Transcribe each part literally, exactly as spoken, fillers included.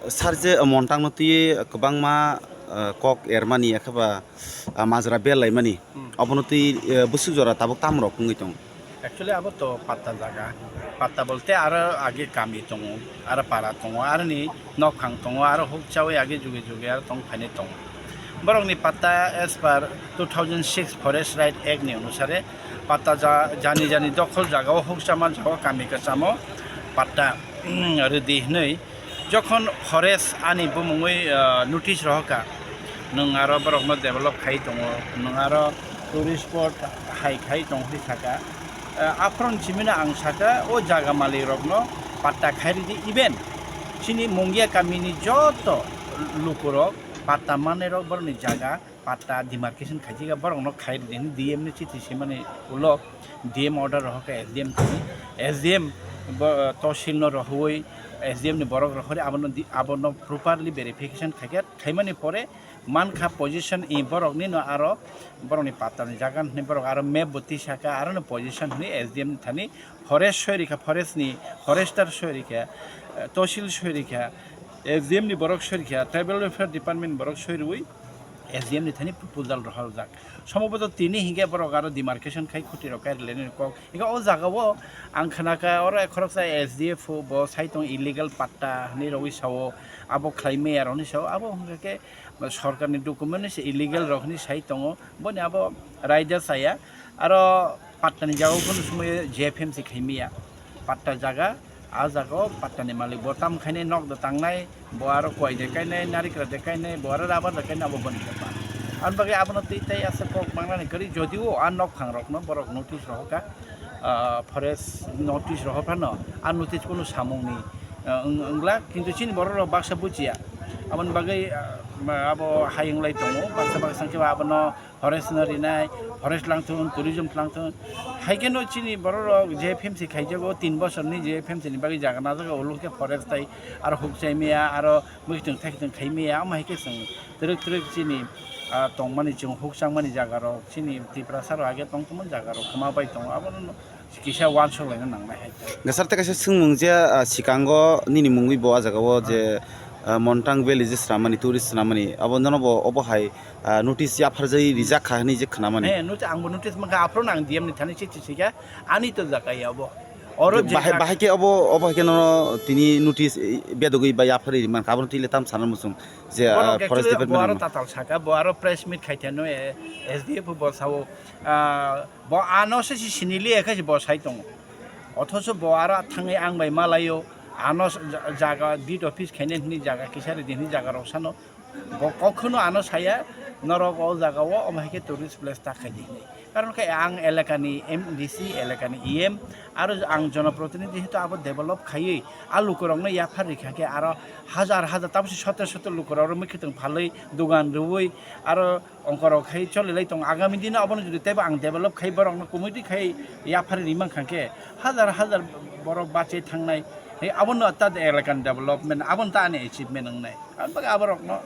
Sir, je montangno twi kwbangma kok ermani, ekheba majra belaimani, abono twi bwswk jora tabuk tamrok wngwi tongo? Actually, abo to patta jaga. Patta bolte aro age kami tongo, aro para tongo, aroni nokphang tongo, aro hukchawi age juge juge aro tong phainai tongo. Borokni patta as per two thousand six Forest Right Act ni onusare patta ja-, jani jani dokhol jagao hukchama jagao kami kwchamo patta rwdi hwnwi jokhon forest ani bumungwi notice rohorkha, nwng aro borokno develop khai tongo, nwng aro tourist spot hai khai tong hwnwi sakha. Aphron simino ang sakha o jaga malik rokno patta khai rwdi, even chini Mungia kamini joto lukurok patta mannairok borokni jaga patta demarcation khaijak ya, borokno khai rwdi hwnwi D M ni chithi swimani ulo D M order rohorkha S D M thani. S D M bo, tosilno rohoi, S D M ni borok rohori abono di-, abono properly verification khaikha, khaimani pore mankha position i borokni no aro borokni pattani jaga hwnwi borok aro map bo tisaka, aro no position hwnwi S D M thani forest soi rikha, forest ni forester soi rikha, tosil soi rikha, S D M ni borok soi rikha, tribal welfare department borok soi rwi S D M ni thani proposal rohorjak. Sombhoboto tini hinkhe borok aro demarcation khai khuti rok kai rwlainani kok. Hinkhe o jaga o ang khnakha oro khoroksa S D F bo sai tong illegal patta hinwi rogwi sao, abo khlai maya rok hinwi sao, abo hwnkha khe sorkar ni document ni se illegal rok hinwi sai tongo, boni abo raida chaya. Aro patta ni jaga o kunu sumui J F M C khai maya, patta jaga. A jaga o patta ni malik bo tam khainai, nok da tangnai, bo aro koi de kainai, narikra de kainai, bo aro rubber de kainai, abo boni bepar. Aboni bagwi abono twi tei aswk kok mangnani kwrwi, jodio a nokphang rokno borok notice rohorkha, ah, forest notice rohor phano a notice kunu samungni, ah, wng-, wngla, kintu chini borok rok baksa bujiya. Aboni bagwi, ah, abo hai wnglai tongo, baksa baksa khe abono forest no rinai, forest langthun, tourism langthun. Hai kheno chini borok rok J F M C khaijago, tin bosor ni J F M C ni bagwi jaga najak, ulo khe forest tai aro hukchai maya, aro mwkhitwng thaikitwng khai maya, omo hai khe chwng twrwk twrwk chini, ah, tongmani chwng hukchangmani jaga rok, chini Tiprasa rok age tongthokmani jaga rok kwma bai tongo, abono kisa uansuk laina nangnai hai. Gasar tei kaisa swngmung je, ah, sikango nini mungwi bo ah jaga o je, ah, Montang Valley je swnamani, tourist swnamani, abo nono bo obo hai, ah, notice yapharjai rijak kha hinwi je khnamani. He, notice, ang bo notice mankha, aphuru no ang D M ni thani chithi swikha, ani to jaga ya obo. Oro je bahai, jak- bahai khe obo, obo hai khe nono tini notice, eh, bedogwi ba yapharwi mankha, abono twi le tam sana muchung je, borok ah, forest actually department bo aro no. Tatal saka, bo aro press meet khai theno, eh, S D F bo sao, ah, Bo ano se si siniliya khe bo sai tongo. Othocho bo aro thangwi ang bai malaio, ano ja-, jaga beat office khainai hwnwi jaga kisa ridi hwnwi jaga rok sano. Bo kok kheno ano saya, norok o jaga o omo hai khe tourist place ta khaidi hwnwi. Karon khe ang elakani M D C, elakani E M, aro ang jonoprotinidhi jehetu abo develop khaiwi, a lukurokno yaphar rikha khe aro hajar hajar, tabukhe sotor sotor lukurok oro mwkhitwng phalwi, dogan rwui, aro ongkorok khai cholilai tongo. Agami dino abono jodi teibo ang develop khai, borokno committee khai yaphari rimang kha khe, hajar hajar borok bachai thangnai. Hai abono ta de elakani development, abono ta ani achievement wngnai. Aboni bagwi aborokno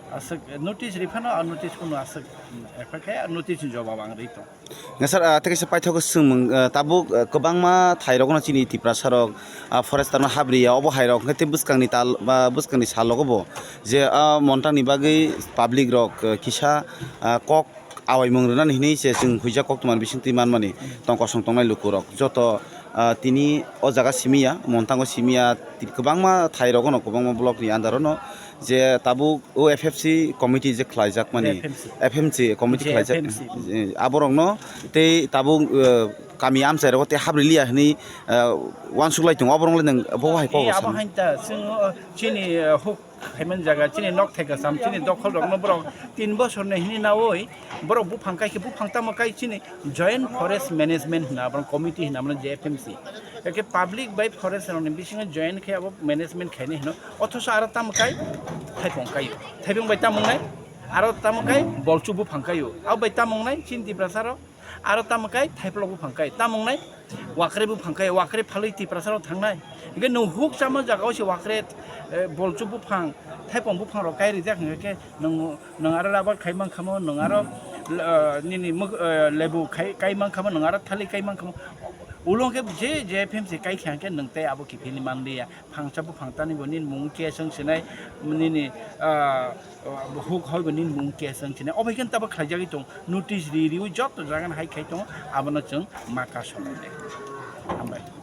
aswk notice riphano, a notice kuno aswk, hmm, effect khai, a notice ni jobab ang ri tongo. Ngasar, ah, tei kaisa paithago swngmung, ah, tabuk, ah, kwbangma thairokno chini Tiprasarok, ah, forest-no habriya, obo hairok hwnkhe tei bwskangni tal, ba bwskangni salogo bo je, ah, Montangni bagwi public rok, ah, kisa, ah, kok awaimung rwnani hinwi se chwng huijak koktwmani bisingtwi manmani tong kosong tongnai lukurok. Joto, ah, tini o jaga simiya, Montango simiya, ti-, kwbangma thairogono, kwbangma blockni under-ono je tabuk o F F C committee je khlaijakmani, F M C. F M C committee je khlaijak, F M C. Eh, aborokno tei tabuk, eh, kami amchairogo tei habriliya hwnwi, eh, uansuk lai tongo, aborok le nwng bo hai kok Eh, abo sano. Hain ta, chwng, eh, chini, eh, huk khaimani jaga, chini nok thai kwcham, chini dokholrokno borok tin bosorni hwnwi naui, borok buphang kai khe buphang tamo kai chini Joint Forest Management hwnna, aborok committee hwnna, aborok je F M C. Eke public bai forest rokni bisingo join khe abo management khainai hwno. Othoso aro tamo kai thaipung kaio. Thaipung bai tamo wngnai? Aro tamo kai bolchu buphang kaio. Abo bai tamo wngnai chini Tiprasa rok? Aro tamo kai thaiplok buphang kai. Tamo wngnai? Wakre buphang kai. Wakre phalwi Tiprasa rok thangnai. Hingke nwng huk chama jaga o se wakre, eh, bolchu buphang, thaipung buphang rok kai rijak hingke nwng, nwng aro rubber kai mankha mo, nwng aro, eh, nini muk-, eh, lebu kai, kai mankha mo, nwng aro thalik kai mankha mo. Ulo khe je, je F M C kai kha khe nwng tei abo kiphilni manliya. Phangsa buphang tani bo nini mung case wng sinai, nini, ah, huk hoi bo nini mung case wng sinai. Obo khe tabo khlaijagwi tong. Notice ri riwi joto jaga hai khai tongo, abono chwng ma kaso nai de. Hambai.